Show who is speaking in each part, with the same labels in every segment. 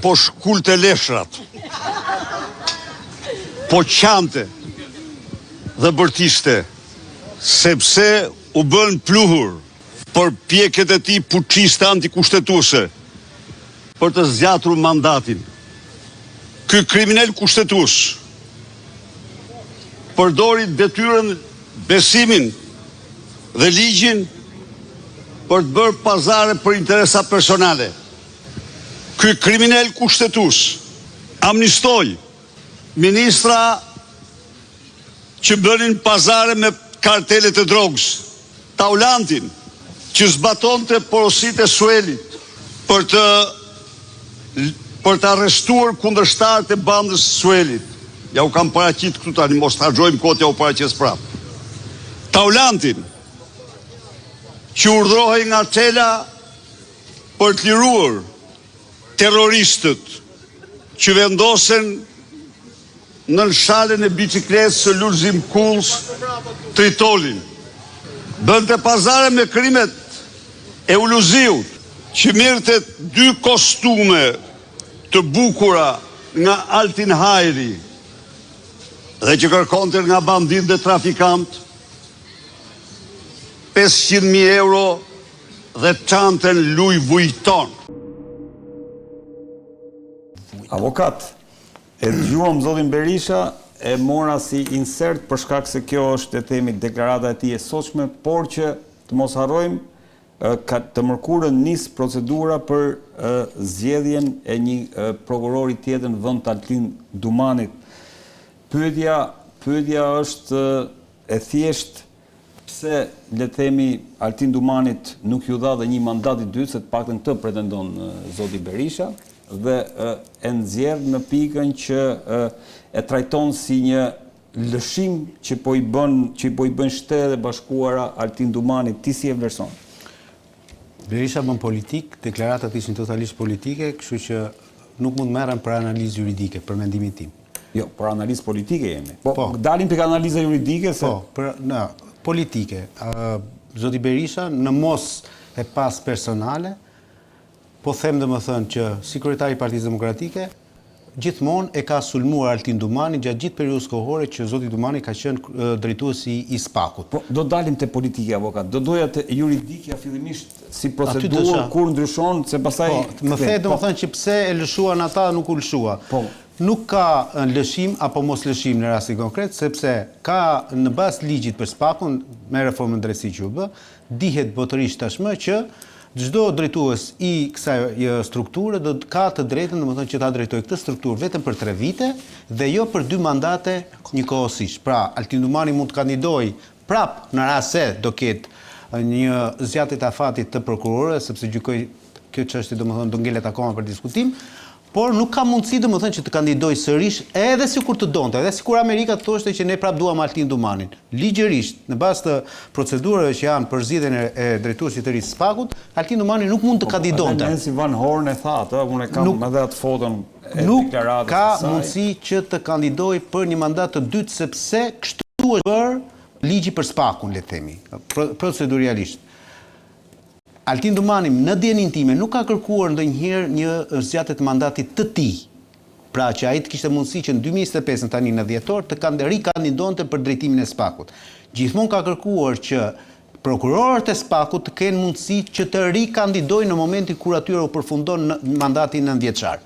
Speaker 1: Po shkulte leshrat. Po qante dhe bërtiste sepse u bënë pluhur përpjekjet e tij puçiste antikushtetuese për të zgjatur mandatin. Ky kriminel kushtetues përdori detyrën, besimin dhe ligjin për të bërë pazare për interesa personale. Ky kriminel kushtetues amnistoi ministra që bënin pazare me kartelet e drogës, Taulantin që zbatonte porositë e Suelit për të për të arrestuar kundërshtarët e bandës së Suelit. Ja u kam paraqit këtu tani, mos të harxhojmë kohë t'ja u paraqes prapë. Taulantin që urdhërohej nga Çela për të liruar terroristët që vendosen nën shalën e biçikletës së Lulzim Kullës Tritolin. Bënte pazare me krimet e Uluziut, që merrte dy kostume të bukura nga Altin Hajri dhe që kërkonte nga banditë dhe trafikantë 500.000 euro dhe çantën Louis Vuitton.
Speaker 2: Avokat, e dëgjuam zotin Berisha, e mora si insert për shkak se kjo është, le të themi, deklarata e tij e sotshme, por që të mos harrojmë, ka, të mërkurën nis procedura për zgjedhjen e një prokurori tjetër në vend të Altin Dumanit. Pyetja, pyetja është e thjeshtë, Pse, le të themi, Altin Dumanit nuk iu dha dhe një mandat i dytë, se të paktën këtë pretendon zoti Berisha, dhe e nxjerr në pikën që e trajton si një lëshim që po i bën, që po i bëjnë Shtetet e Bashkuara Altin Dumanit, ti si e vlerëson?
Speaker 3: Berisha bën politikë, deklaratat ishin totalisht politike, kështu që nuk mund të merren për analizë juridike, për mendimin tim.
Speaker 2: Jo, për analizë politike jemi. Po, po. dalim tek analiza juridike se
Speaker 3: Po, për në politike. Ë zoti Berisha në mos e pas personale, po them domethënë që si kryetar i Partisë Demokratike, gjithmonë e ka sulmuar Altin Dumanin gjatë gjithë periudhës kohore që zoti Dumani ka qenë drejtuesi i SPAK-ut.
Speaker 2: Po, do dalim te politikja, avokat. Do doja te juridikja fillimisht si procedurë kur ndryshon, se pastaj
Speaker 3: Po, më the domethënë që pse e lëshuan ata nuk u lëshua.
Speaker 2: Po.
Speaker 3: Nuk ka lëshim apo moslëshim në rastin konkret, sepse ka në bazë të ligjit për SPAK-un, me reformën në drejtësi që u bë, dihet botërisht tashmë që çdo drejtues i kësaj strukture do të ka të drejtën, domethënë që ta drejtojë këtë strukturë vetëm për tre vite dhe jo për dy mandate njëkohësisht. Pra, Altin Dumani mund të kandidojë prapë në rast se do ketë një zgjatje të afatit të prokurorëve, sepse gjykoj kjo çështje domethënë do ngelet akoma për diskutim, Por nuk ka mundësi domethënë që të kandidojë sërish edhe sikur të donte, edhe sikur Amerika të thoshte që ne prapë duam Altin Dumanin. Ligjërisht, në bazë të procedurave që janë për zgjidhjen e drejtuesit të ri të SPAK-ut, Altin Dumani nuk mund të
Speaker 2: po, po,
Speaker 3: kandidonte.
Speaker 2: Edhe Nancy Van Horn e tha atë, unë e kam edhe atë foton
Speaker 3: e nuk deklaratës së saj. Nuk ka mundësi që të kandidojë për një mandat të dytë sepse kështu është bërë ligji për SPAK-un, le të themi, procedurialisht. Altin Dumani, në dijeninë time, nuk ka kërkuar ndonjëherë një zgjatje të mandatit të tij. Pra që ai të kishte mundësi që në 2025-ën tani në dhjetor të rikandidonte për drejtimin e SPAK-ut. Gjithmonë ka kërkuar që prokurorët e SPAK-ut të kenë mundësi që të rikandidojnë në momentin kur atyre u përfundon mandati nëntëvjeçar.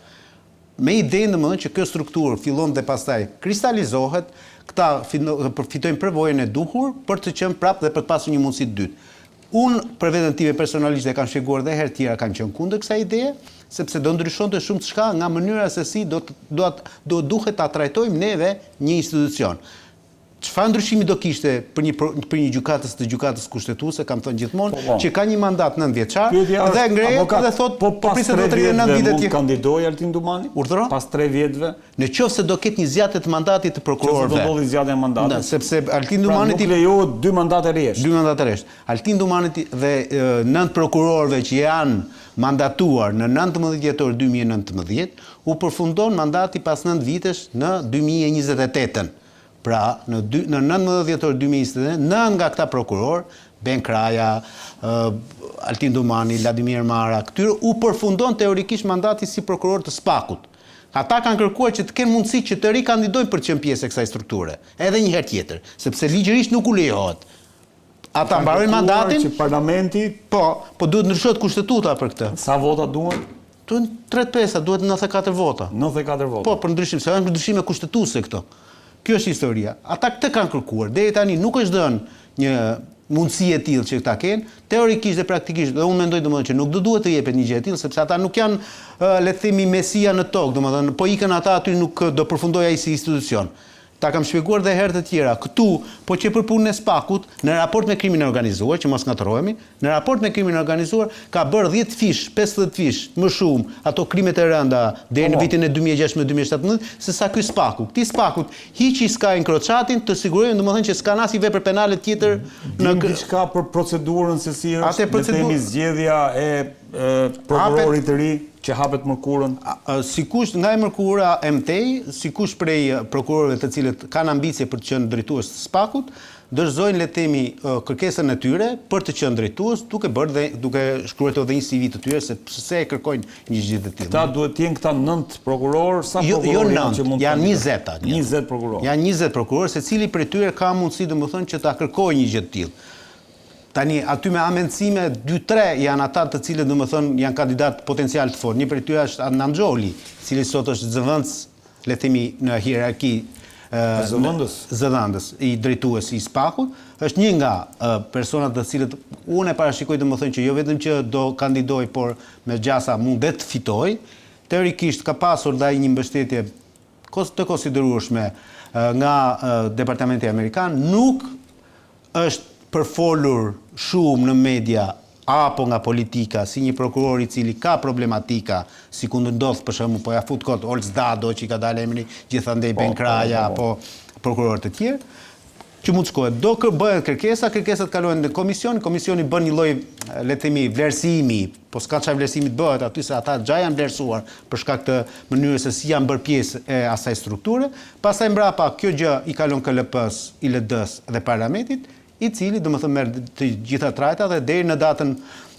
Speaker 3: Me idenë domethënë që kjo strukturë fillon dhe pastaj kristalizohet, këta fitojnë përvojën e duhur për të qenë prapë dhe për të pasur një mundësi të dytë. Unë për veten time personalisht e kam shpjeguar dhe herë tjera kam qenë kundër kësaj ideje, sepse do ndryshonte shumëçka nga mënyra se si do do do duhet ta trajtojmë neve një institucion. Çfarë ndryshimi do kishte për një për një gjykatës të gjykatës kushtetuese, kam thënë gjithmonë, po, po. që ka një mandat 9 vjeçar dhe ngrehet dhe thotë
Speaker 2: po pas 3 vjetëve mund të kandidojë Altin Dumani?
Speaker 3: Urdhëro?
Speaker 2: Pas 3 vjetëve?
Speaker 3: Në qoftë se do ketë një zgjatje të mandatit të prokurorëve.
Speaker 2: Nëse do ndodhi zgjatja e mandatit.
Speaker 3: Në, sepse Altin
Speaker 2: pra,
Speaker 3: Dumanit
Speaker 2: pra, nuk lejohet dy mandate rresht.
Speaker 3: Dy mandate rresht. Altin Dumanit dhe nëntë prokurorëve që janë mandatuar në 19 dhjetor 2019, u përfundon mandati pas 9 vitesh në 2028-ën. Pra, në dy, në 19 dhjetor 2021, nëntë nga këta prokurorë Ben Kraja, Altin Dumani, Vladimir Mara, këtyre u përfundon teorikisht mandati si prokurorë të SPAK-ut. Ata kanë kërkuar që të kenë mundësi që të rikandidojnë për të qenë pjesë e kësaj strukture, edhe një herë tjetër, sepse ligjërisht nuk u lejohet. Ata mbarojnë mandatin.
Speaker 2: Që parlamenti
Speaker 3: Po, po duhet ndryshohet kushtetuta për këtë.
Speaker 2: Sa vota duhen?
Speaker 3: Duhen 3/5, duhet 94
Speaker 2: vota. 94 vota.
Speaker 3: Po, për ndryshim, se janë ndryshime kushtetuese këto. Kjo është historia. Ata këtë kanë kërkuar. Deri tani nuk është dhënë një mundësi e tillë që ta kenë, teorikisht dhe praktikisht, dhe unë mendoj domethënë që nuk do duhet të jepet një gjë e tillë, sepse ata nuk janë, le të themi, mesia në tokë, domethënë, po ikën ata aty nuk do përfundojë ai si institucion. Ta kam shpjeguar dhe herë të tjera, këtu, po qe për punën e SPAK-ut, në raport me krimin e organizuar, që mos ngatërrohemi, në raport me krimin e organizuar, ka bërë dhjetë fish, 50 fish, më shumë, ato krimet e rënda, deri në po, po. vitin e 2016, 2017, se sa ky SPAK-u. Këtij SPAK-ut, hiqi Sky Encrochat-in, të sigurojmë domethënë që s'ka asnjë vepër penale tjetër
Speaker 2: në diçka për procedurën se si është, le të themi zgjedhja e prokurorit të ri që hapet mërkurën?
Speaker 3: Sikush nga e mërkura e mëtej, sikush prej prokurorëve të cilët kanë ambicie për të qenë drejtues të SPAK-ut, dorëzojnë le të themi kërkesën e tyre për të qenë drejtues, duke bërë dhe duke shkruar edhe një CV të tyre se pse e kërkojnë një gjë të
Speaker 2: tillë. Këta duhet të jenë këta 9 prokurorë, sa jo, jo prokurorë jo janë që mund
Speaker 3: të janë 20
Speaker 2: tani. 20 prokurorë.
Speaker 3: Janë 20 prokurorë, secili prej tyre ka mundësi domethënë që ta kërkojë një gjë të tillë. Tani, aty me hamendësime, 2-3 janë ata të cilët, domethënë, janë kandidatë potencial të fortë. Një prej tyre është Adnan Xholi, i cili sot është zëvendës, le të themi, në hierarki
Speaker 2: zëvendës
Speaker 3: zëvendës i drejtues i SPAK-ut, është një nga personat të cilët unë e parashikoj domethënë që jo vetëm që do kandidojë, por me gjasa mund dhe të fitojë. Teorikisht ka pasur dhe ai një mbështetje të konsiderueshme nga Departamenti Amerikan, nuk është përfolur shumë në media apo nga politika si një prokuror i cili ka problematika, sikundër ndodh për shembull po ja fut kot Ols Dado që i ka dalë emri gjithandej po, Ben po, Kraja po, po, apo prokurorë të tjerë, që mund të shkohet. Do kër, bëhen kërkesa, kërkesat kalojnë në komision, komisioni bën një lloj, le të themi, vlerësimi, po s'ka çfarë vlerësimi të bëhet aty se ata xha janë vlerësuar për shkak të mënyrës se si janë bërë pjesë e asaj strukture. Pastaj mbrapa kjo gjë i kalon KLP-së, ILD-së dhe Parlamentit, i cili domethënë merr të gjitha trajtat dhe deri në datën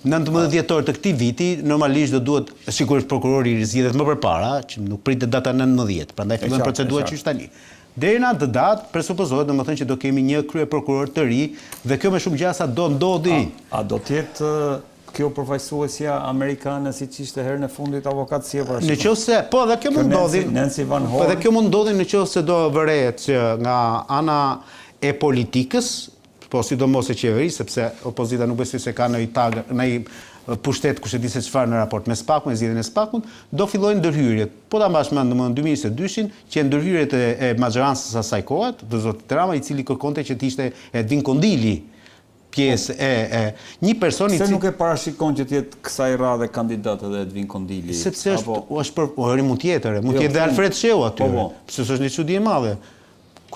Speaker 3: 19 dhjetor të këtij viti, normalisht do duhet, sigurisht prokurori zgjidhet më përpara, që nuk pritet data 19, prandaj fillon procedura qysh tani. Deri në atë datë, presupozohet domethënë që do kemi një kryeprokuror të ri dhe kjo me shumë gjasa do ndodhi.
Speaker 2: A, a do të jetë kjo përfaqësuesja amerikane siç ishte herën e fundit avokat si e
Speaker 3: parashikon? Në qoftë se, po dhe kjo mund ndodhi.
Speaker 2: Nancy Van
Speaker 3: Horn. Po dhe kjo mund ndodhi në qoftë se do vërehet që nga ana e politikës, po sidomos e qeverisë, sepse opozita nuk besoj se ka ndonjë tag, ndonjë pushtet kush e di se çfarë në raport me SPAK-un, e zgjidhjen e SPAK-ut, do fillojnë ndërhyrjet. Po ta mbash mend domethënë 2022-shin, që ndërhyrjet e, e maxhorancës së asaj kohe, të zotit Rama, i cili kërkonte që të ishte Edvin Kondili pjesë e, e një person
Speaker 2: i cili Pse nuk e parashikon që të jetë kësaj radhe kandidat edhe Edvin Kondili?
Speaker 3: Sepse është apo... është për, o, mund të jetë, mund të jo, jetë dhe Alfred Shehu aty. Po, po. Pse s'është një çudi e madhe?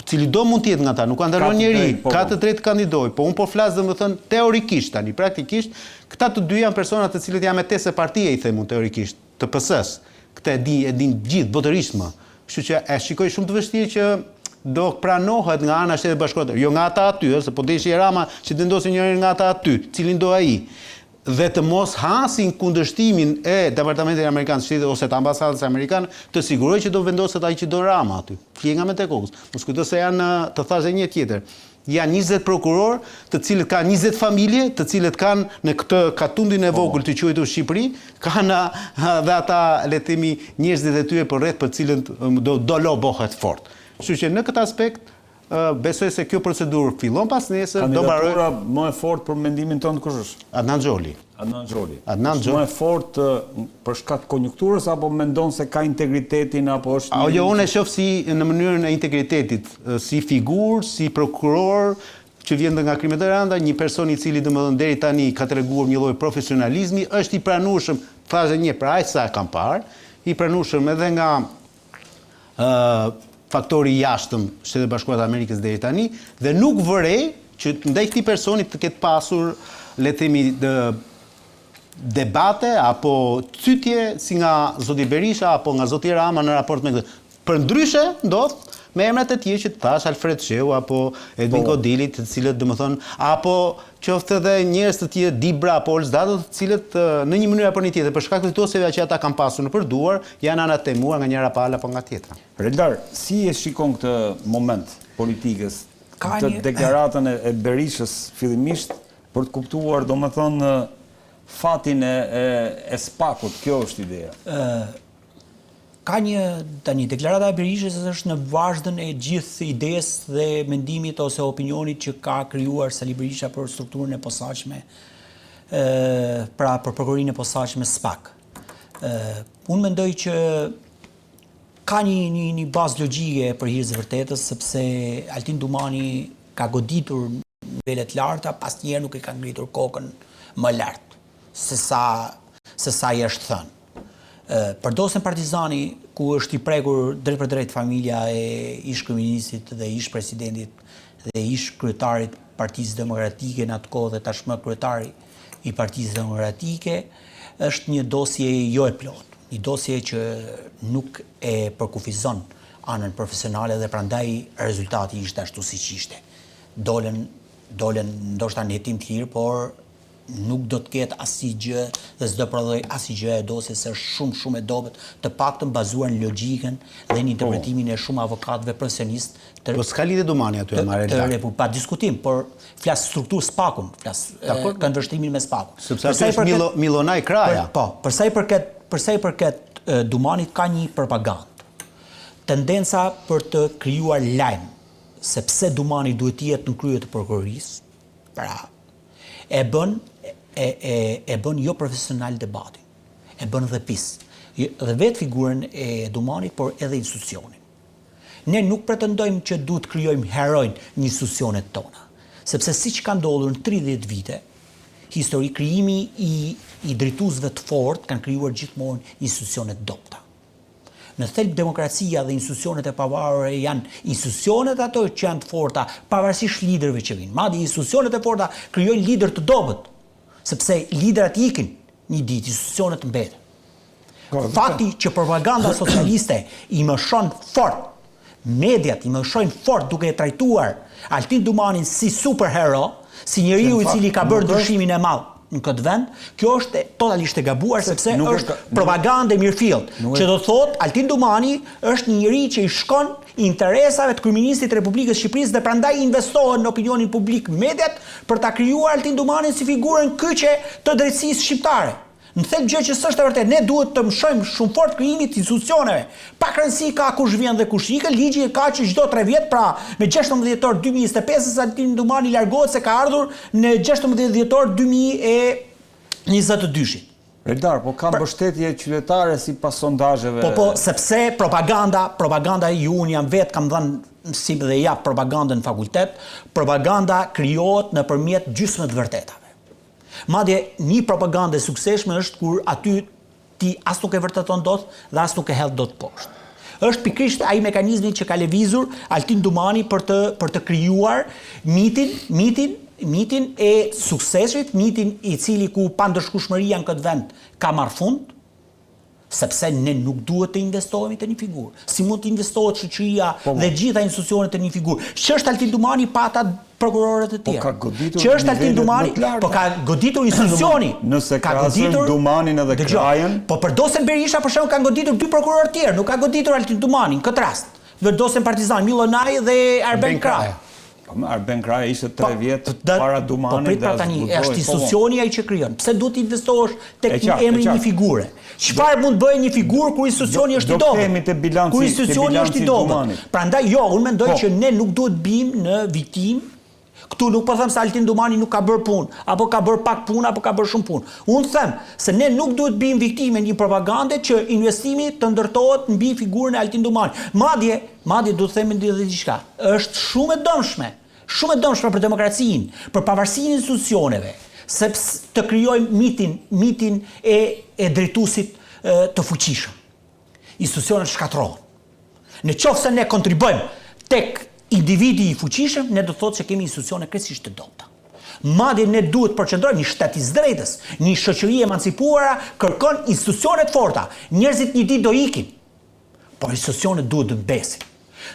Speaker 3: Cilido mund të jetë nga ta, nuk ka ndalon njeri, po, ka po. të drejtë të kandidojë, po unë po flas domethënë teorikisht tani, praktikisht, këta të dy janë persona të cilët janë me tese partie, i them unë teorikisht, të PS-së. Këtë e di, e dinë gjithë botërisht më. Kështu që e shikoj shumë të vështirë që do pranohet nga ana e Shteteve të Bashkuara, jo nga ata aty, ëh, se po deshi Rama që të vendosin njërin nga ata aty, cilin do ai dhe të mos hasin kundërshtimin e Departamentit Amerikan të Shtetit ose të ambasadës amerikane, të siguroj që do vendoset ai që do Rama aty. Flije nga mendtë e kokës. Mos kujto se janë, të thashë dhe një tjetër. Janë 20 prokurorë, të cilët kanë 20 familje, të cilët kanë në këtë katundin e po, po. vogël të quajtur Shqipëri, kanë dhe ata, le të themi, njerëzit e tyre përreth për të cilët do do lobohet fort. Kështu që në këtë aspekt besoj se kjo procedurë fillon pasnesër,
Speaker 2: do mbarojë. Kandidatura më e fortë për mendimin tënd kush
Speaker 3: është? Adnan
Speaker 2: Xholi. Adnan Xholi. Adnan Xholi. Më e fortë për shkak të konjunkturës apo mendon se ka integritetin apo
Speaker 3: është një Jo, unë e shoh si në mënyrën e integritetit, si figurë, si prokuror që vjen nga krimet e rënda, një person i cili domethënë deri tani ka treguar një lloj profesionalizmi, është i pranueshëm, thashë një për aq sa e kam parë, i pranueshëm edhe nga faktori i jashtëm Shtetet e Bashkuara të Amerikës deri tani dhe nuk vërej që ndaj këtij personi të ketë pasur le të themi dë, debate apo cytje si nga zoti Berisha apo nga zoti Rama në raport me këtë. Përndryshe ndodh me emrat e tjerë që të thashë, Alfred Shehu apo Edvin po. Kodheli, të cilët domethënë apo qoftë edhe njerëz të tjerë Dibra apo Ols Dado, të cilët në një mënyrë apo në një tjetër për shkak të dosjeve që ata kanë pasur nëpër duar, janë anatemuar nga njëra palë apo nga tjetra.
Speaker 2: Reldar, si e shikon këtë moment politikës, këtë deklaratën e Berishës fillimisht për të kuptuar domethënë fatin e e, e SPAK-ut, kjo është ideja.
Speaker 4: Ë Ka një, tani, deklarata e Berishës është në vazhdën e gjithë idesë dhe mendimit ose opinionit që ka krijuar Sali Berisha për strukturën e posaçme, ë pra për prokurorinë e posaçme SPAK. Ë unë mendoj që ka një një një bazë logjike për hir të së vërtetës sepse Altin Dumani ka goditur nivele të larta, por asnjëherë nuk e ka ngritur kokën më lart se sa se sa i është thënë. Për dosjen Partizani, ku është i prekur drejtpërdrejt familja e ish-kryeministrit dhe ish-presidentit dhe ish-kryetarit të Partisë Demokratike në atë kohë dhe tashmë kryetari i Partisë Demokratike, është një dosje jo e plotë, një dosje që nuk e përkufizon anën profesionale dhe prandaj rezultati ishte ashtu siç ishte. Dolën dolën ndoshta në hetim të lirë, por nuk do të ketë asnjë gjë dhe s'do prodhojë asnjë gjë e dosjes se është shumë shumë e dobët, të paktën bazuar në logjikën dhe në interpretimin e shumë avokatëve profesionistë
Speaker 3: të Po s'ka lidhje Dumani aty
Speaker 4: ama Relda. Të repu, pa diskutim, por flas strukturë SPAK-un, flas këndvështrimin me
Speaker 3: SPAK-un. Sepse aty është Milo Millonai Kraja.
Speaker 4: Po, për sa i përket për sa i përket Dumanit ka një propagandë. Tendenca për të krijuar lajm se pse Dumani duhet të jetë në krye të prokurorisë, pra E bën e e e bën jo profesional debatin. E bën dhe pis. Dhe vetë figurën e Dumanit, por edhe institucionin. Ne nuk pretendojmë që duhet të krijojmë heronj në institucionet tona. Sepse siç ka ndodhur në 30 vite, histori krijimi i i drejtuesve të fortë kanë krijuar gjithmonë institucione të dobëta. Në thelb demokracia dhe institucionet e pavarura janë institucionet ato që janë të forta, pavarësisht liderëve që vijnë. Madje institucionet e forta krijojnë liderë të dobët, sepse liderat ikin një ditë, institucionet mbeten. Fakti që propaganda socialiste i mëshon fort, mediat i mëshojnë fort duke e trajtuar Altin Dumanin si superhero, si njeriu i cili ka bërë ndryshimin e madh në këtë vend, kjo është totalisht e gabuar sepse është propagandë e mirëfilltë, që do të thotë Altin Dumani është një njeri që i shkon interesave të kryeministrit të Republikës së Shqipërisë dhe prandaj investohen në opinionin publik mediat për ta krijuar Altin Dumanin si figurën kyçe të drejtësisë shqiptare. Në thelb gjë që s'është e vërtetë, ne duhet të mëshojmë shumë fort krijimit të institucioneve. Pak rëndësi ka kush vjen dhe kush ikën, ligji e ka që çdo 3 vjet, pra me 16 dhjetor 2025-ës Altin Dumani largohet se ka ardhur në 16 dhjetor 2022-shit.
Speaker 2: Reldar, po ka mbështetje qytetare sipas sondazheve.
Speaker 4: Po po, sepse propaganda, propaganda ju unë jam vetë kam dhënë mësim dhe jap propagandën në fakultet, propaganda krijohet nëpërmjet gjysmë të vërtetave. Madje, një propagandë e suksesshme është kur aty ti as nuk e vërteton dot dhe as nuk e hedh dot poshtë. Është pikërisht ai mekanizmi që ka lëvizur Altin Dumani për të për të krijuar mitin, mitin, mitin e suksesit, mitin i cili ku pandëshkueshmëria në këtë vend ka marrë fund, Sepse ne nuk duhet të investohemi te një figurë. Si mund të investohet shoqëria po, po. dhe gjitha institucionet te një figurë? Ç'është Altin Dumani pa ata prokurorët e
Speaker 2: po tjerë? Po ka goditur
Speaker 4: Ç'është Altin Dumani? Po ka goditur institucioni.
Speaker 2: Nëse ka goditur Dumanin edhe Krajën.
Speaker 4: Po për dosjen Berisha për shembull kanë goditur dy prokurorë të tjerë, nuk ka goditur Altin Dumanin në këtë rast. Për dosjen Partizan, Millonai dhe Arben Kraja.
Speaker 2: Po më Arben Kraja ishte 3 po, vjet para Dumanit
Speaker 4: po prit pra tani, është po, po. institucioni ai që krijon. Pse duhet të investohesh tek një emri një figure? Çfarë mund të bëjë një figurë kur institucioni është i
Speaker 2: dobët? Do kemi te bilanci,
Speaker 4: kur institucioni është i dobët. Prandaj jo, unë mendoj po. që ne nuk duhet të bimë në viktimë Këtu nuk po them se Altin Dumani nuk ka bërë punë, apo ka bërë pak punë, apo ka bërë shumë punë. Unë them se ne nuk duhet të bimë viktimë e një propagande që investimi të ndërtohet mbi figurën e Altin Dumanit. Madje, Madje duhet të themi edhe diçka, është shumë e dëmshme, shumë e dëmshme për demokracinë, për pavarësinë e institucioneve, sepse të krijojmë mitin, mitin e e drejtuesit të fuqishëm. Institucionet shkatërrohen. Në qoftë se ne kontribuojmë tek individi i fuqishëm, ne do të thotë se kemi institucione krejtësisht të dobëta. Madje ne duhet të përqendrojmë një shtet i së drejtës, një shoqëri e emancipuara kërkon institucione të forta. Njerëzit një ditë do ikin. Por institucionet duhet të mbesin.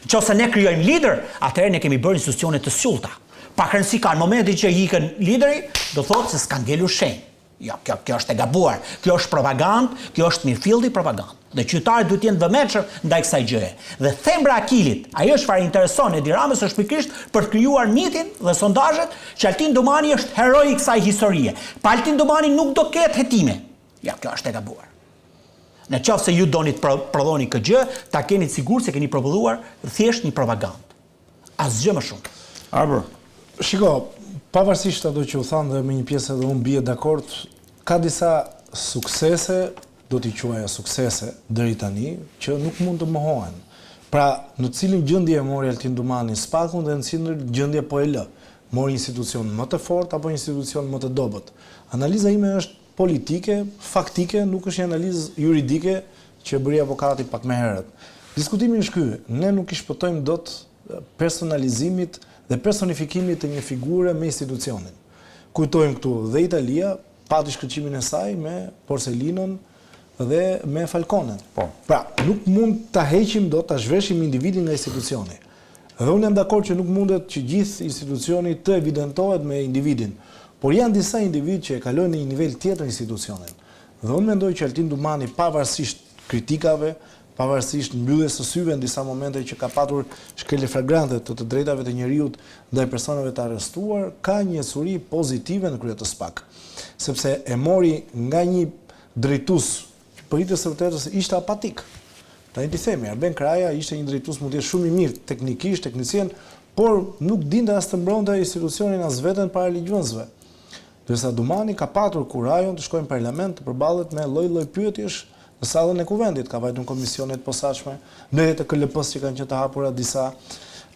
Speaker 4: Në qoftë se ne krijojmë lider, atëherë ne kemi bërë institucione të shullta. Pak rëndësi ka në momentin që ikën lideri, do thotë se s'ka ngelur shenjë. Jo, kjo, kjo është e gabuar. Kjo është propagandë, kjo është mirëfilli propagandë. Dhe qytetarët duhet të jenë të vëmendshëm ndaj kësaj gjëje. Dhe thembra e Akilit, ajo çfarë i intereson Edi Ramës është pikërisht për të krijuar mitin dhe sondazhet që Altin Dumani është heroi i kësaj historie. Pa Altin Dumani nuk do ketë hetime. Jo, kjo është e gabuar. Në qoftë se ju doni të prodhoni këtë gjë, ta keni të sigurt se keni prodhuar thjesht një propagandë. Asgjë më shumë.
Speaker 2: Arbër.
Speaker 5: Shiko, pavarësisht ato që u thanë dhe me një pjesë edhe unë bie dakord, ka disa suksese, do t'i quaja suksese deri tani, që nuk mund të mohohen. Pra, në cilën gjendje e mori Altin Dumani SPAK-un dhe në cilën gjendje po e lë? Mori institucion më të fortë apo institucion më të dobët? Analiza ime është politike, faktike, nuk është një analizë juridike që e bëri avokati pak më herët. Diskutimi është ky, ne nuk i shpëtojmë dot personalizimit dhe personifikimit të një figure me institucionin. Kujtojmë këtu dhe Italia pati shkëlqimin e saj me Borsellinon dhe me Falconen.
Speaker 2: Po.
Speaker 5: Pra, nuk mund ta heqim dot, ta zhveshim individin nga institucioni. Dhe unë jam dakord që nuk mundet që gjithë institucioni të evidentohet me individin, por janë disa individë që e kalojnë në një nivel tjetër institucionin. Dhe unë mendoj që Altin Dumani pavarësisht kritikave, pavarësisht mbylljes së syve në disa momente që ka patur shkelje flagrante të të drejtave të njeriut ndaj personave të arrestuar, ka një ecuri pozitive në krye të SPAK. Sepse e mori nga një drejtues që për hir të së vërtetës ishte apatik. Tani t'i themi, Arben Kraja ishte një drejtues mund të jetë shumë i mirë teknikisht, teknicien, por nuk dinte as të mbronte institucionin as veten para ligjvënësve. Ndërsa Dumani ka patur kurajon të shkojë në parlament të përballet me lloj-lloj pyetjesh në sallën e Kuvendit, ka vajtur në komisione të posaçme, mbledhjet e KLP-së që kanë qenë të hapura disa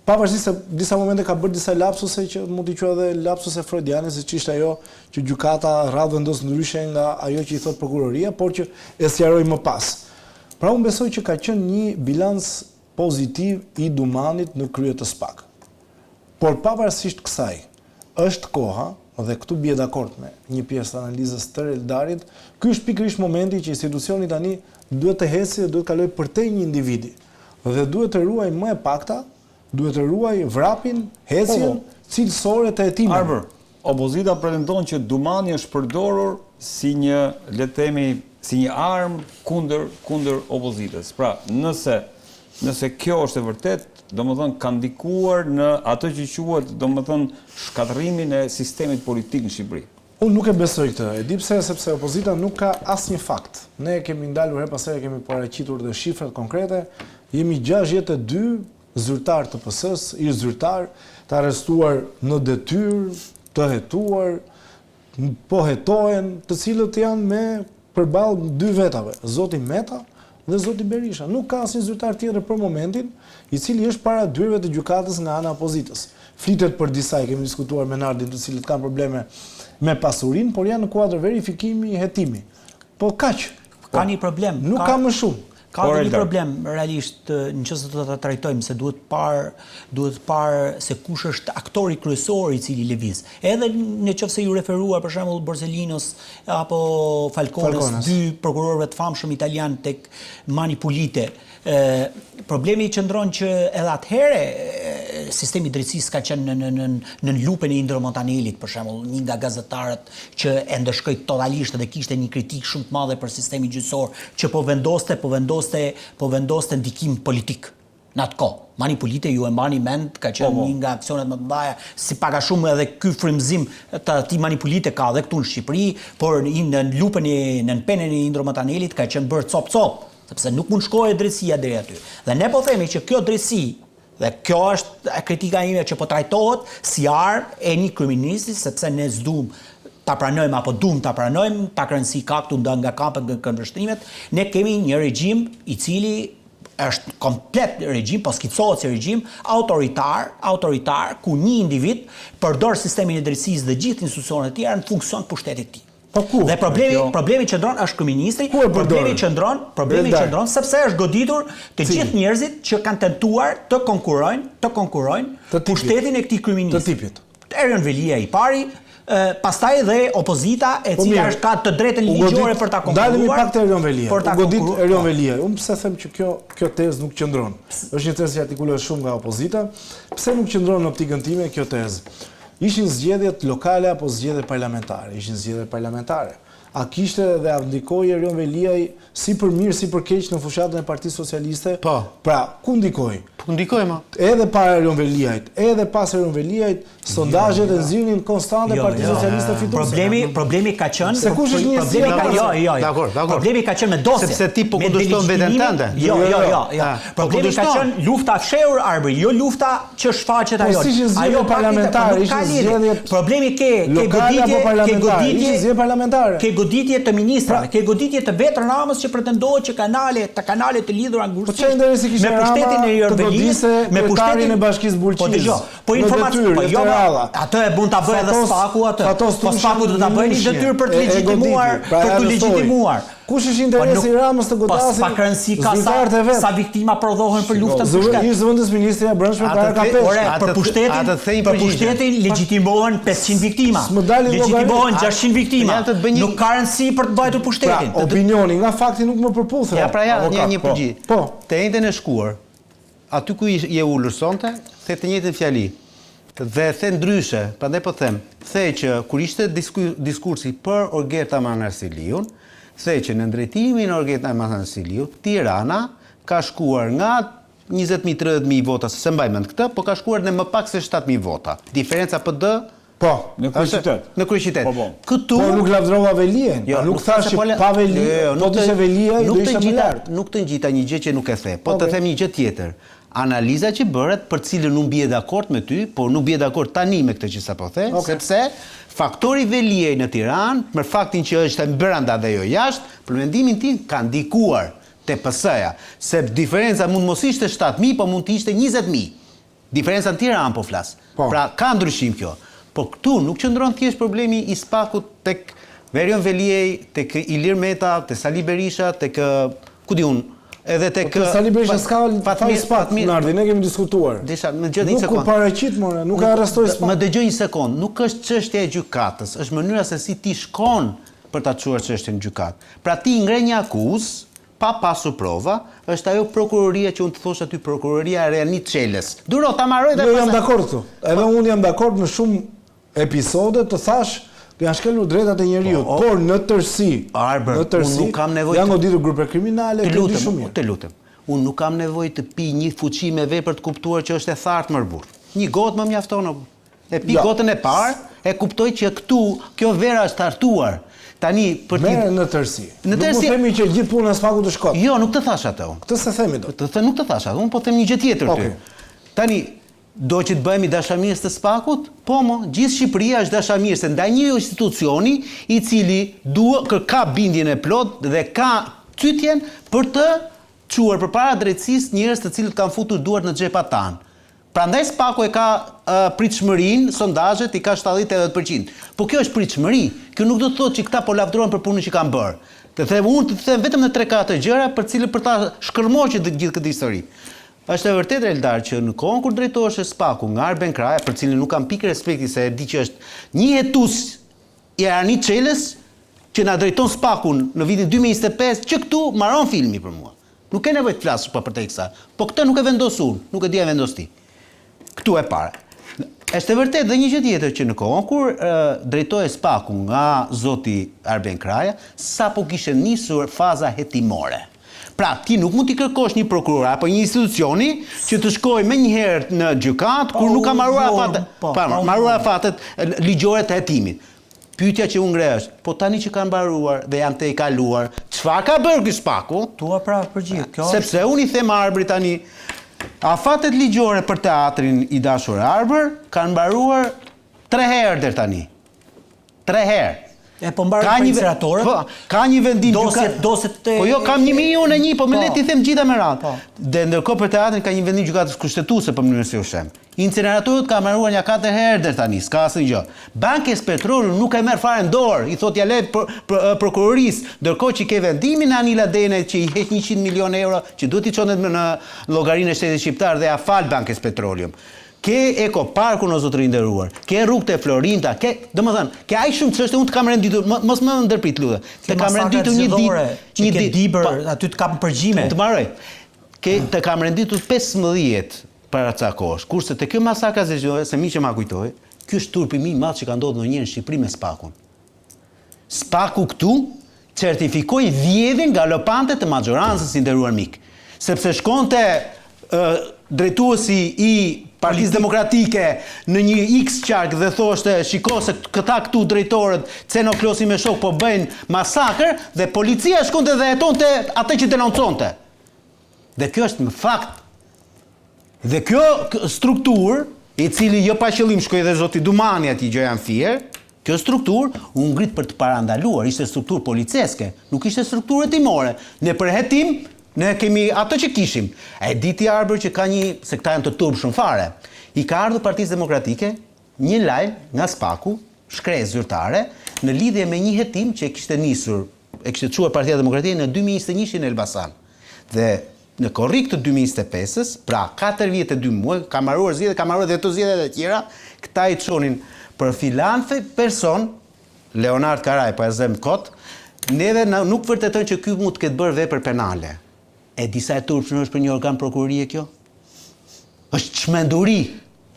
Speaker 5: Pavarësisht se disa momente ka bërë disa lapsuse që mund t'i quaj edhe lapsuse freudiane, siç ishte ajo që gjykata rrallë vendos ndryshe nga ajo që i thotë prokuroria, por që e sqaroi më pas. Pra unë besoj që ka qenë një bilanc pozitiv i Dumanit në krye të SPAK. Por pavarësisht kësaj, është koha, dhe këtu bie dakord me një pjesë të analizës të Reldarit, ky është pikërisht momenti që institucioni tani duhet të eci dhe duhet të kalojë përtej një individi. Dhe duhet të ruajë më e pakta, duhet të ruajë vrapin, ecjen po, po. cilësore të hetimeve.
Speaker 2: Arbër, opozita pretendon që Dumani është përdorur si një, le të themi, si një armë kundër kundër opozitës. Pra, nëse nëse kjo është e vërtetë, domethënë ka ndikuar në atë që quhet, domethënë shkatërrimin e sistemit politik në Shqipëri.
Speaker 5: Unë nuk e besoj këtë. E di pse? Sepse opozita nuk ka asnjë fakt. Ne e kemi ndalur herë pas here kemi paraqitur dhe shifrat konkrete. Jemi 62 zyrtarë të PS-së, ish zyrtarë, të arrestuar në detyrë, të hetuar, po hetohen, të cilët janë me përballë dy vetave, zoti Meta dhe zoti Berisha. Nuk ka asnjë zyrtar tjetër për momentin, i cili është para dyerve të gjykatës nga ana e opozitës. Flitet për disa, e kemi diskutuar me Nardin, të cilët kanë probleme me pasurinë, por janë në kuadër verifikimi, hetimi. Po kaq.
Speaker 4: Ka një problem.
Speaker 5: Nuk ka më shumë.
Speaker 4: Ka dhe një problem realisht në qoftë se do ta trajtojmë se duhet parë duhet parë se kush është aktori kryesor i cili lëviz. Edhe në qoftë se iu referuar për shembull Borsellinos apo Falcones, dy prokurorëve të famshëm italian tek Mani Pulite, problemi qëndron që edhe atëherë sistemi i drejtësisë ka qenë në në në në lupën e Indro Montanelit, për shembull, një nga gazetarët që e ndëshkoi totalisht dhe kishte një kritikë shumë të madhe për sistemin gjyqësor, që po vendoste, po vendoste, po vendoste ndikim politik në atë kohë. Mani Pulite ju e mbani mend, ka qenë po, po. një nga aksionet më të mëdha, si pak a shumë edhe ky frymëzim të atij Mani Pulite ka edhe këtu në Shqipëri, por në lupën e nën penën e Indro Montanelit ka qenë bërë cop cop, sepse nuk mund shkohej drejtësia deri aty. Dhe ne po themi që kjo drejtësi Dhe kjo është kritika ime që po trajtohet si armë e një kryeministri, sepse ne s'dum ta pranojmë apo dum ta pranojmë, pak rëndësi ka këtu nda nga kampet nga këndvështrimet, ne kemi një regjim i cili është komplet regjim, po skicohet si regjim autoritar, autoritar ku një individ përdor sistemin e drejtësisë dhe gjithë institucionet e tjera në funksion të pushtetit të tij.
Speaker 5: Po ku?
Speaker 4: Dhe problemi, kjo... problemi qëndron është kryeministri, problemi qëndron, problemi qëndron sepse është goditur të gjithë njerëzit që kanë tentuar të konkurrojnë, të konkurrojnë të pushtetin e këtij kryeministri.
Speaker 5: Të tipit.
Speaker 4: Erion Veliaj i pari, Pastaj dhe opozita e po cila është ka të drejtën ligjore për ta
Speaker 5: konkurruar. Ndalemi pak te Erion Veliaj. U godit Erion po. Veliaj. Unë pse them që kjo kjo tezë nuk qëndron. Është një tezë që artikulohet shumë nga opozita. Pse nuk qëndron në optikën time kjo tezë? Ishin zgjedhjet lokale apo zgjedhjet parlamentare? Ishin zgjedhjet parlamentare. A kishte dhe a ndikoi Erion Veliaj si për mirë si për keq në fushatën e Partisë Socialiste?
Speaker 3: Po.
Speaker 5: Pra, ku ndikoi?
Speaker 3: Po ndikoi
Speaker 5: mo. Edhe para Erion Veliajt, edhe pas Erion Veliajt, sondazhet e nxirrnin konstante jo, Partinë jo. Socialiste
Speaker 4: fituese. Problemi, problemi ka qenë
Speaker 5: Se kush është një
Speaker 4: problemi ka jo, jo, jo.
Speaker 3: Dakor, dakor.
Speaker 4: Problemi ka qenë me dosje.
Speaker 3: Sepse ti po kundërshton veten tënde.
Speaker 4: Jo, jo, jo, jo. Po problemi ka qenë lufta e fshehur Arbri, jo lufta që shfaqet
Speaker 5: po ajo. Po s'ishin zgjedhje parlamentare, ishin zgjedhje
Speaker 4: Problemi ke ke goditje, ke goditje,
Speaker 5: ishin zgjedhje parlamentare.
Speaker 4: Ke goditje të ministrave, pra, ke goditje të vetë Ramës që pretendohet që kanale, të kanale të lidhura
Speaker 5: po ngushtësisht po
Speaker 4: me pushtetin e
Speaker 5: Erion Veliajt, me pushtetin e Bashkisë Bulqizë.
Speaker 4: Po dëgjo, po informacion, po jo, atë e mund ta bëjë edhe SPAK-u atë. Po SPAK-u do ta bëjë një detyrë për të legjitimuar, pra, për të legjitimuar.
Speaker 5: Kush është interesi i Ramës të
Speaker 4: po
Speaker 5: godasë
Speaker 4: pak rëndësi ka sa, sa viktima prodhohen për luftën
Speaker 5: në pushtet. Ish zëvendës ministrja e Brendshme para ka
Speaker 4: pesë. Ore, për pushtetin, për pushtetin legjitimohen 500 viktima. Legjitimohen 600 viktima. Nuk ka rëndësi për të mbajtur pushtetin.
Speaker 5: Pra, opinioni nga fakti nuk më përputhet.
Speaker 3: Ja, pra ja, një një
Speaker 5: po.
Speaker 3: përgjigje.
Speaker 5: Po.
Speaker 3: Të enjten e shkuar, aty ku je ulur sonte, the të njëjtën fjali. Dhe the ndryshe, prandaj po them, the që kur ishte diskursi për Ogerta Manastirliun, the që në drejtimin e Ogerta Manastirliut, Tirana ka shkuar nga 20.000, 30.000 vota, se s'e mbaj mend këtë, po ka shkuar në më pak se 7.000 vota. Diferenca PD
Speaker 5: Po,
Speaker 2: në kryeqytet.
Speaker 3: Në kryeqytet.
Speaker 2: Po, po.
Speaker 3: Këtu
Speaker 5: Po nuk lavdërova Veliajn. Jo, nuk thashë që pa Veliaj, jo, jo, po të ishte Veliaj, do ishte më
Speaker 3: lart. Nuk të ngjita një gjë që nuk e the. Po të them një gjë tjetër. Analiza që bëre, për të cilën unë bie dakord me ty, por nuk bie dakord tani me këtë që sapo the, sepse faktori Veliaj në Tiranë, me faktin që është brenda dhe jo jashtë, për mendimin tim ka ndikuar te PS-ja, se diferenca mund mos ishte 7000, po mund të ishte 20000. Diferenca në Tiranë po flas.
Speaker 5: Po.
Speaker 3: Pra ka ndryshim kjo. Po këtu nuk qëndron thjesht problemi i SPAK-ut tek Erion Veliaj, tek Ilir Meta, te Sali Berisha, tek ku di unë, edhe tek
Speaker 5: po, Sali Berisha s'ka faj SPAK, Nardi, ne kemi diskutuar.
Speaker 3: Desha, më dëgjo një
Speaker 5: sekond. Nuk u paraqit more, nuk e arrestoi SPAK.
Speaker 3: Më dëgjo një sekond, nuk është çështja e gjykatës, është mënyra se si ti shkon për ta çuar çështjen në gjykatë. Pra ti ngre një akuzë, Pa pasur prova, është ajo prokuroria që unë të thosha ty prokuroria e Arianit Çelës. Duro, ta mbaroj
Speaker 5: dhe
Speaker 3: jo,
Speaker 5: jam dakord këtu. Edhe unë jam dakord në shumë episode të thashë janë shkelur drejtat e njeriut, po, por në tërësi,
Speaker 3: Arbër,
Speaker 5: në tërësi,
Speaker 3: unë nuk kam nevojë
Speaker 5: janë goditur grupe kriminale,
Speaker 3: të lutem, shumë mirë. Të lutem. Unë nuk kam nevojë të pi një fuçi me verë për të kuptuar që është e thartë mër burrë. Një gotë më mjafton o E pi gotën e parë, e kuptoj që këtu kjo vera është hartuar. Tani
Speaker 5: për ti në tërësi. Në tërësi. Nuk themi që gjithë puna e SPAK-ut është
Speaker 3: kot. Jo, nuk të thashë atë
Speaker 5: unë. Këtë s'e themi
Speaker 3: dot. Të them nuk të thashë atë. Unë po them një gjë tjetër ty. Tani do që të bëhemi dashamirës të SPAK-ut? Po mo, gjithë Shqipëria është dashamirëse ndaj një institucioni i cili dua ka bindjen e plotë dhe ka cytjen për të çuar përpara drejtësisë njerëz të cilët kanë futur duart në xhepat tanë. Prandaj SPAK-u e ka pritshmërinë, sondazhet i ka 70-80 për qind. Po kjo është pritshmëri. Kjo nuk do të thotë që këta po lavdërohen për punën që kanë bërë. Të them unë të them vetëm në 3-4 gjëra për të cilët për ta shkërmoqur gjithë këtë histori. Është e vërtetë Eldar që në kohën kur drejtoheshe SPAK-u nga Arben Kraja, për cilin nuk kam pikë respekti se e di që është një hetues i Arianit Çelës që na drejton SPAK-un në vitin 2025, që këtu mbaron filmi për mua. Nuk ke nevojë të flasësh pa përtej kësaj. Po këtë nuk e vendos unë, nuk e di a e vendos ti. Këtu e para. Është e vërtetë dhe një gjë tjetër që në kohën kur drejtohej SPAK-u nga zoti Arben Kraja, sapo kishte nisur faza hetimore. Pra, ti nuk mund t'i kërkosh një prokuror apo një institucioni që të shkojë menjëherë në gjykatë kur nuk ka mbaruar afatet, po, pa mbaruar afatet ligjore të hetimit. Pyetja që unë ngre është, po tani që kanë mbaruar dhe janë tejkaluar, çfarë ka bërë ky
Speaker 4: SPAK-u? Tua pra përgjigj,
Speaker 3: kjo. Sepse unë i them Arbrit tani, afatet ligjore për teatrin i dashur Arbër kanë mbaruar tre herë deri tani. Tre herë.
Speaker 4: E po mbaroi për
Speaker 3: inceneratorët. Po, ka një vendim
Speaker 4: dosjet, dosjet
Speaker 3: te Po jo, kam një milion e një, po më po. le t'i them gjitha me radhë. Po. Dhe ndërkohë për teatrin ka një vendim gjykatës kushtetuese për mënyrën si u shemb. Inceneratorët ka mbaruar nja katër herë deri tani, s'ka asnjë gjë. Bankers Petroleum nuk e merr fare në dorë, i thotë ja le prokurorisë, ndërkohë që ke vendimin e Anila Denajt që i heq 100 milionë euro që duhet t'i çonte në llogarinë e shtetit shqiptar dhe ja fal Bankers Petroleum. Ke Eko Parkun o zotëri i nderuar, ke rrugët e Florinta, ke, domethënë, ke aq shumë çështje, unë të kam renditur, mos më ndërprit lutem. Të kam renditur një ditë,
Speaker 4: një ditë, Dibër, po, aty të kam përgjime.
Speaker 3: Të mbaroj. Ke të kam renditur 15 para ca kohësh. Kurse te kjo masakra zgjedhore, se meqë ma kujtoi, ky është turpi më i madh që ka ndodhur ndonjëherë në Shqipëri me SPAK-un. SPAK-u këtu certifikoi vjedhjen galopante të maxhorancës i nderuar mik. Sepse shkonte drejtuesi i Partisë Demokratike në një X qark dhe thoshte shiko se këta këtu drejtorët Ceno Klosi me shokë po bëjnë masakër dhe policia shkonte dhe hetonte atë që denonconte. Dhe kjo është në fakt Dhe kjo strukturë, i cili jo pa qëllim shkoi dhe zoti Dumani atje gjoja në Fier, kjo strukturë u ngrit për të parandaluar, ishte strukturë policeske, nuk ishte strukturë hetimore. Ne për hetim, ne kemi ato që kishim. A e di ti Arbër që ka një, se këta janë të turpshëm fare. I ka ardhur Partisë Demokratike një lajm nga SPAK-u, shkresë zyrtare, në lidhje me një hetim që e kishte nisur, e kishte çuar Partia Demokratike në 2021 në Elbasan. Dhe Në korrik të 2025-ës, pra katër vjet e dy muaj, ka mbaruar zgjedhjet, ka mbaruar dhe këto zgjedhjet e tjera, këta i çonin për filan person, Leonard Karaj, po e zëm kot, neve nuk vërtetojnë që ky mund të ketë bërë vepër penale. E di sa e turpshme është për një organ prokurorie kjo? Është çmenduri.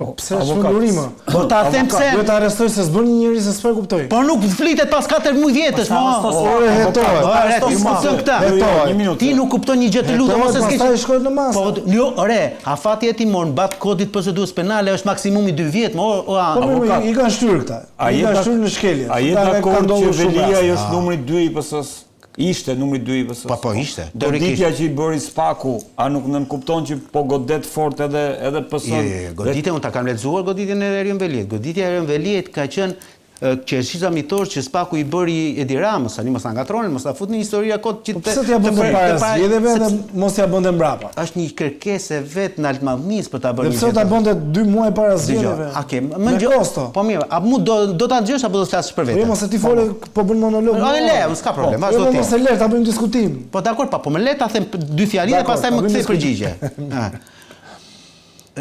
Speaker 5: Po pse çmenduri më?
Speaker 3: Po ta them pse.
Speaker 5: Duhet ta arrestoj se s'bën një njeri se s'po e kuptoj.
Speaker 3: Po nuk flitet pas 4 muaj vjetësh,
Speaker 5: mo. Ore hetohet.
Speaker 3: Po ti kupton këtë.
Speaker 5: Hetohet.
Speaker 3: Ti nuk kupton një gjë të lutem ose
Speaker 5: s'ke. Pastaj shkohet në
Speaker 3: masë. Po jo, ore, afati hetimor në bazë të kodit procedurës penale është maksimumi 2 vjet, mo
Speaker 5: o Po i kanë shtyrë këta. I kanë shtyrë në shkelje.
Speaker 2: A je dakord që Veliaj është numri 2 i PS-së? Ishte numri 2 i
Speaker 3: PS-së. Po, po, ishte.
Speaker 2: Goditja që i bëri SPAK-u, a nuk nënkupton që po godet fort edhe edhe
Speaker 3: PS-n? Jo, jo, jo, goditja, unë ta kam lexuar goditjen e Erion Veliajt. Goditja e Erion Veliajt ka qenë qershia mbi tortë që SPAK-u i bëri Edi Ramës, tani mos na ngatërroni, mos na futni historia kot
Speaker 5: që po të pse t'ia bënte para zgjedhjeve dhe mos t'ia bënte mbrapa.
Speaker 3: Është një kërkesë e vetë Naltmadhnisë për ta bërë
Speaker 5: një gjë. Dhe pse ta bënte dy muaj para zgjedhjeve?
Speaker 3: Okej, më dëgjo. Po mirë, a mu do do ta dëgjosh apo do të flasësh për
Speaker 5: vete? Jo, mos e ti fole Po bën monolog.
Speaker 3: Po, le, unë s'ka problem, po,
Speaker 5: vazhdo ti. Jo, mos e lër ta bëjmë diskutim.
Speaker 3: Po dakor, pa, po më le ta them dy fjali dhe pastaj më kthe përgjigje.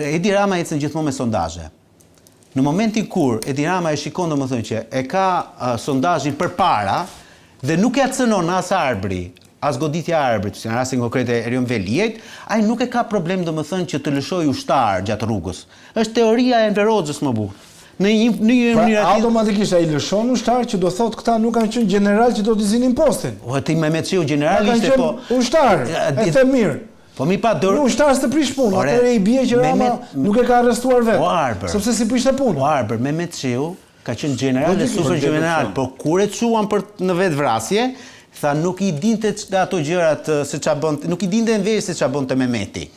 Speaker 3: Edi Rama ecën gjithmonë me sondazhe. Në momentin kur Edi Rama e shikon domethënë që e ka uh, sondazhin përpara dhe nuk ia cënon as Arbri, as goditja e Arbrit, si në rastin konkret e Erion Veliajt, ai nuk e ka problem domethënë që të lëshojë ushtar gjatë rrugës. Është teoria e Enver Hoxhës më bukur. Në një në
Speaker 5: një pra, mënyrë aty. Automatikisht ai lëshon ushtar që do thotë këta nuk kanë qenë gjeneral që do t'i zinin postin.
Speaker 3: Po ti Mehmet Shehu gjeneral ishte
Speaker 5: po. Ushtar, e them mirë.
Speaker 3: Po mi pa
Speaker 5: dorë. Një ushtar s'të prish punë, atëherë i bie që Rama nuk e ka arrestuar vetë.
Speaker 3: Po Arbër.
Speaker 5: Sepse s'i prishte
Speaker 3: punë. Po Arbër, Mehmet Shehu ka qenë gjeneral dhe super gjeneral, po kur e çuan për në vetëvrasje, tha nuk i dinte ato gjërat se ça bënte, nuk i dinte Enveri se ça bënte Mehmeti.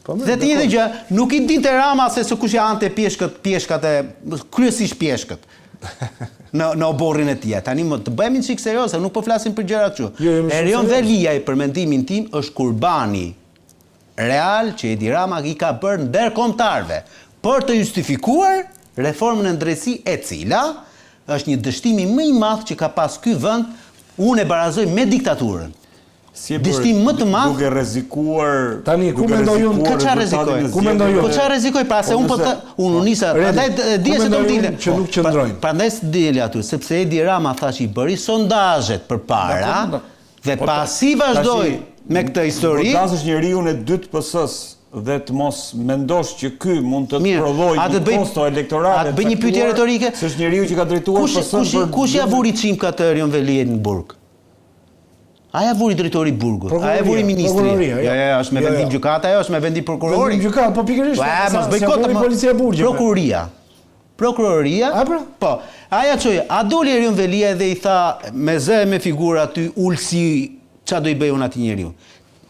Speaker 3: Po, dhe të njëjtën gjë, nuk i dinte Rama se se kush ia hante pjeshkët, pjeshkat e kryesisht pjeshkët. Në në oborrin e tij. Tani më të bëhemi çik serioz, se nuk po flasim për gjëra kështu.
Speaker 5: Jo, jemi
Speaker 3: shumë Erion Veliaj për mendimin tim është kurbani real që Edi Rama i ka bërë ndërkombëtarëve për të justifikuar reformën në drejtësi e cila është një dështimi më i madh që ka pas ky vend, unë e barazoj me diktaturën.
Speaker 2: Si e Dështim
Speaker 3: më të madh.
Speaker 2: Duke rrezikuar
Speaker 5: Tani ku mendoj unë
Speaker 3: ka çfarë rrezikoj?
Speaker 5: Ku mendoj unë?
Speaker 3: Po çfarë rrezikoj pra se po unë po të unë u nisa prandaj dije se do të dilte.
Speaker 5: Që nuk qëndrojnë.
Speaker 3: Prandaj s'deli aty sepse Edi Rama thash i bëri sondazhet përpara dhe po pasi vazhdoi me këtë histori.
Speaker 2: Godasësh njeriun e dytë të PS-së dhe të mos mendosh që ky mund të të prodhojë një kosto elektorale.
Speaker 3: A të bëj një pyetje retorike?
Speaker 2: Se është njeriu që ka drejtuar
Speaker 3: PS-në për Kush ia vuri çimkat Erion Veliajt në burg? A ja vuri drejtori i burgut? A e vuri ministri?
Speaker 5: Prokuroria,
Speaker 3: jo. Jo, jo, jo, është me jo, vendim jo. gjykate, ajo është me vendim
Speaker 5: prokurori. Vendim gjykate, po pikërisht.
Speaker 3: Po, mos bëj kot,
Speaker 5: policia e
Speaker 3: burgjeve. Prokuroria. Prokuroria.
Speaker 5: A pra?
Speaker 3: Po. A ja çoi, a doli Erion Veliaj dhe i tha me zë e me figurë aty Ulsi, ça do i bëj unë atij njeriu?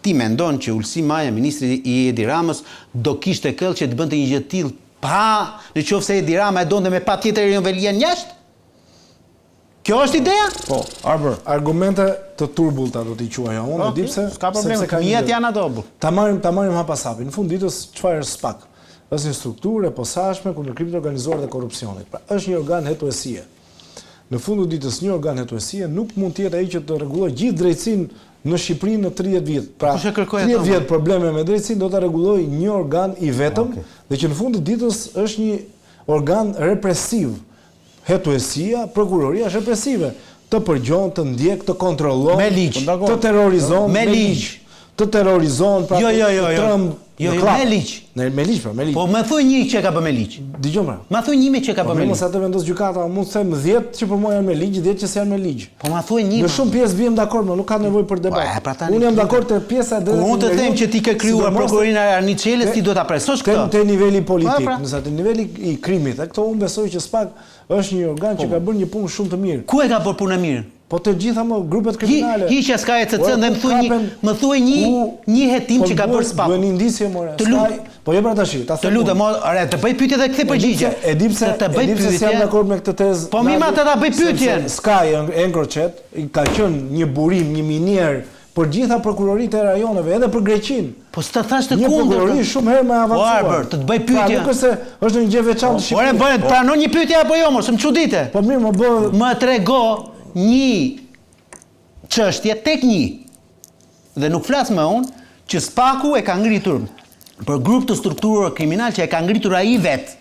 Speaker 3: Ti mendon që Ulsi Manja, ministri i Edi Ramës, do kishte këllë që të bënte një gjë të tillë pa, në qoftë se Edi Rama e donte me patjetër Erion Veliajn jashtë? Kjo është ideja?
Speaker 2: Po, Arbër.
Speaker 5: Argumente të turbullta do t'i quaja unë, e di pse?
Speaker 3: S'ka problem, të miat janë ato.
Speaker 5: Ta marrim, ta marrim hap pas hapi. Në fund ditës, çfarë është SPAK? Është një strukturë e posaçme kundër krimit të organizuar dhe korrupsionit. Pra, është një organ hetuesie. Në fund të ditës, një organ hetuesie nuk mund të jetë ai që të rregullojë gjithë drejtësinë në Shqipëri në 30 vjet. Pra,
Speaker 3: 30
Speaker 5: vjet probleme me drejtësinë do ta rregullojë një organ i vetëm dhe që në fund të ditës është një organ represiv. Hetuesia, prokuroria është represive. Të përgjon, të ndjek, të kontrollon,
Speaker 3: me ligj.
Speaker 5: të terrorizon
Speaker 3: me ligj.
Speaker 5: Të terrorizon, pra
Speaker 3: jo, jo, jo,
Speaker 5: të
Speaker 3: jo.
Speaker 5: tremb.
Speaker 3: Jo, jo, me ligj.
Speaker 5: Ne me ligj, pra, me ligj.
Speaker 3: Po më thuaj një që e ka bërë me ligj.
Speaker 5: Dëgjo pra.
Speaker 3: Ma thuaj një me që e ka
Speaker 5: po,
Speaker 3: bërë me ligj.
Speaker 5: Po mos atë vendos gjykata, mund të them 10 që për mua janë me ligj, 10 që s'janë me ligj.
Speaker 3: Po ma thuaj një.
Speaker 5: Në shumë pjesë biem dakord, më nuk ka nevojë për debat.
Speaker 3: Po, pra tani,
Speaker 5: unë jam dakord te pjesa e
Speaker 3: drejtë. Unë të them që ti ke krijuar prokurorinë e Arnit Çelës, ti duhet ta presosh
Speaker 5: këtë. Te niveli politik,
Speaker 3: po, pra.
Speaker 5: nëse te niveli i krimit, e këto unë besoj që SPAK është një organ që po. ka bërë një punë shumë të mirë.
Speaker 3: Ku e ka bërë punë mirë?
Speaker 5: Po të gjitha më grupet kriminale.
Speaker 3: Hiqja Sky ECC dhe më thuaj një, më thuaj një një hetim
Speaker 5: po
Speaker 3: që ka bërë SPAK.
Speaker 5: Duhen indicie more.
Speaker 3: Të lutem.
Speaker 5: Po jo pra tash, ta
Speaker 3: them. Të lutem, ore, të bëj pyetje dhe kthe përgjigje.
Speaker 5: E di pse,
Speaker 3: të
Speaker 5: bëj pyetje. S'jam dakord me këtë tezë.
Speaker 3: Po mi ma të ta bëj pyetjen.
Speaker 5: Sky EncroChat ka qenë një burim, një minierë për gjitha prokuroritë e rajoneve, edhe për
Speaker 3: Greqinë. Po s'të thash të kundërt.
Speaker 5: Një prokurori shumë herë më e
Speaker 3: avancuar. Po Arbër, të të bëj
Speaker 5: pra,
Speaker 3: pyetje.
Speaker 5: Pra nuk është se është një gjë e veçantë
Speaker 3: Shqipërisë. Ore bëj, po. pranon një pyetje apo jo, mos më çudite.
Speaker 5: Po mirë, më
Speaker 3: bë. Më trego një çështje tek një. Dhe nuk flas më unë që Spaku e ka ngritur për grup të strukturuar kriminal që e ka ngritur ai vet.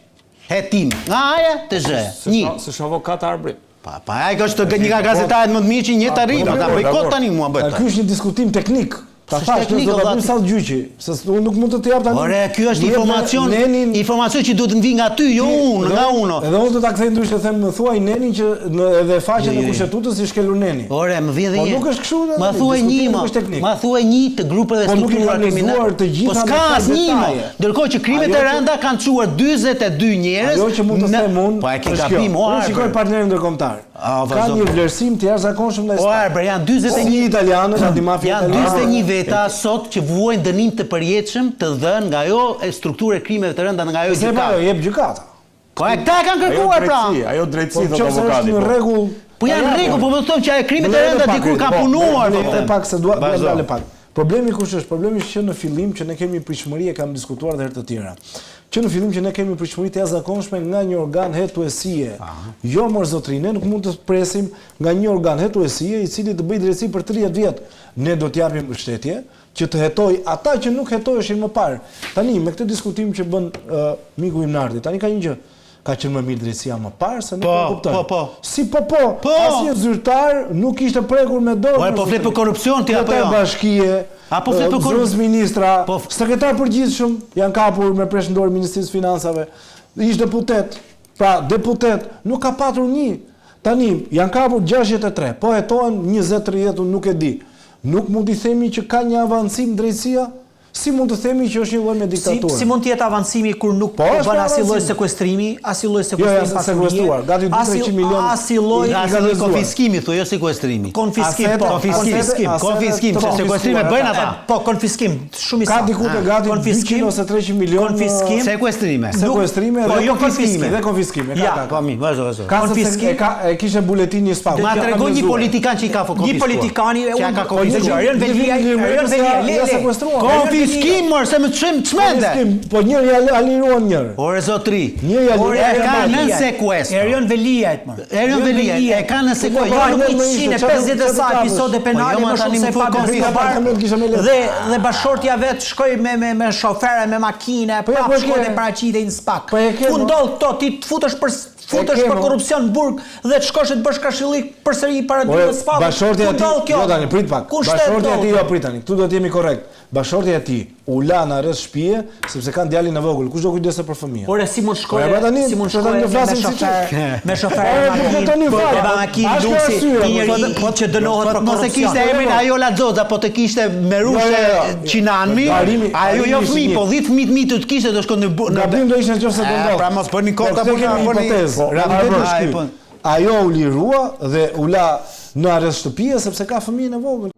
Speaker 3: Hetim. Nga A-ja te Zh-ja.
Speaker 2: Një. S'është avokat Arbri.
Speaker 3: Pa, pa, ai është një nga gazetarët më të mirë që një të rrimë, ta bëj kot tani mua
Speaker 5: bëj. Ky është një diskutim teknik. Ta thash, ne do ta bëjmë sallë gjyqi, se unë nuk mund të të jap
Speaker 3: tani. Ore, ky është informacion, informacion që duhet të vijë nga ty, jo unë, nga unë.
Speaker 5: Edhe unë do ta kthej ndryshe them, më thuaj nenin që në edhe faqen e Kushtetutës i shkelur neni.
Speaker 3: Ore, më vjen edhe
Speaker 5: po një. Po nuk është kështu.
Speaker 3: Më thuaj një, më thuaj një të grupeve
Speaker 5: po strukturuara
Speaker 3: kriminale. Po s'ka asnjë. Ndërkohë që krimet e rënda kanë çuar 42 njerëz.
Speaker 5: Ajo që mund të them unë,
Speaker 3: po e ke gabim, o
Speaker 5: Unë shikoj partnerin ndërkombëtar. Ka një vlerësim të jashtëzakonshëm
Speaker 3: ndaj O Arbër, janë 41
Speaker 5: si italianët, antimafia
Speaker 3: italiane. Janë 41 veta sot që vuajnë dënim të përjetshëm të dhënë nga ajo strukturë e krimeve të rënda nga ajo
Speaker 5: gjykata. Po ajo jep gjykata.
Speaker 3: Po e këta e kanë kërkuar
Speaker 2: pra. Ajo drejtësi po, thotë avokati.
Speaker 5: Po në rregull.
Speaker 3: Po janë në rregull, po më thonë që ajo krimet e rënda dikur ka
Speaker 5: po,
Speaker 3: punuar.
Speaker 5: Po edhe pak se dua të ndalem pak. Problemi kush është? Problemi është që në fillim që ne kemi pritshmëri e kam diskutuar edhe herë të tjera. Që në fillim që ne kemi pritshmëri të jashtëzakonshme nga një organ hetuesie. Jo mor zotëri, ne nuk mund të presim nga një organ hetuesie i cili të bëjë drejtësi për 30 vjet. Ne do të japim mbështetje që të hetojë ata që nuk hetoheshin më parë. Tani me këtë diskutim që bën uh, miku im Nardi, tani ka një gjë. Ka qenë më mirë drejtësia më parë se nuk
Speaker 3: po,
Speaker 5: e kuptoj.
Speaker 3: Po, po.
Speaker 5: Si po po,
Speaker 3: po.
Speaker 5: asnjë zyrtar nuk ishte prekur me dorë.
Speaker 3: Po, po flet për korrupsion ti apo jo?
Speaker 5: Bashkie,
Speaker 3: apo flet për
Speaker 5: korrupsion? Ministra, po, sekretar përgjithshëm janë kapur me presh në dorë Ministrisë së Financave. Ish deputet, pra deputet, nuk ka patur një. Tani janë kapur 63, po hetohen 20-30, unë nuk e di. Nuk mund t'i themi që ka një avancim drejtësia? Si mund të themi që është një lloj me
Speaker 4: diktaturë? Si, si mund të jetë avancimi kur nuk
Speaker 5: po,
Speaker 4: po bën asnjë lloj sekuestrimi, asnjë lloj
Speaker 5: sekuestrimi jo, pasurie? Sekuestruar, gati 200 milion.
Speaker 4: Asnjë lloj
Speaker 3: asnjë lloj konfiskimi, thuaj, jo sekuestrimi.
Speaker 4: Konfiskim, po,
Speaker 3: konfiskim, konfiskim, se sekuestrime bëjnë ata.
Speaker 4: Po, konfiskim, shumë
Speaker 5: i saktë. Ka diku te gati 200 ose 300 milion
Speaker 4: konfiskim,
Speaker 3: sekuestrime.
Speaker 5: Sekuestrime
Speaker 4: po, jo
Speaker 5: konfiskime. Dhe konfiskime,
Speaker 3: ka, ka. Po mi, vazhdo, vazhdo.
Speaker 5: Konfiskim. E ka e kishte buletin një
Speaker 3: SPAK. Ma trego një politikan që i ka
Speaker 4: konfiskuar. Një politikani,
Speaker 3: që ka konfiskuar.
Speaker 4: Erion Veliaj, Erion Veliaj, le,
Speaker 5: le.
Speaker 3: Konfiskim, mor, se më çim çmende.
Speaker 5: Konfiskim, po njërë ja liruan njërë.
Speaker 3: Ore zotri.
Speaker 5: Një ja
Speaker 3: liruan. E ka në sekuestro.
Speaker 4: Erion Veliaj, mor.
Speaker 3: Erion Veliaj e ka në
Speaker 4: sekuestro. Jo, nuk 150 sa episode
Speaker 3: po
Speaker 4: penale
Speaker 3: jo,
Speaker 4: më shumë se Pablo Escobar. Dhe dhe bashkëshortja vet shkoi me me me shoferë, me makinë,
Speaker 5: po
Speaker 4: prapë shkoi dhe paraqitej në SPAK.
Speaker 5: Po
Speaker 4: Ku ndodh këto ti të futesh për futesh për korrupsion në burg dhe të shkosh e të bësh karshillik përsëri para dyerve të
Speaker 5: SPAK-ut. Bashkëshortja e tij, jo tani prit pak. Bashkëshortja e tij jo prit tani. Këtu duhet të jemi korrekt. Bashkëshortja e tij u la në arrest shtëpie sepse kanë djalin e vogël. Kush do kujdeset për
Speaker 4: fëmijën? Ore si mund shkojë? Pra tani, si mund shkojë me shofer, me shofer
Speaker 5: e makinë,
Speaker 4: po e makinë luksi, një njeri po që dënohet
Speaker 3: për korrupsion. Mos e kishte emrin Ajola Xoxa, po të kishte Merushe Qinani, ajo jo fëmijë, po 10 fëmijë të mi të kishte do shkon në
Speaker 5: burg. Gabim do ishte nëse do ndodh.
Speaker 3: Pra mos bëni kota
Speaker 5: po kemi hipotezë. Realiteti është ky. Ajo u lirua dhe u la në arrest shtëpie sepse ka fëmijën e vogël.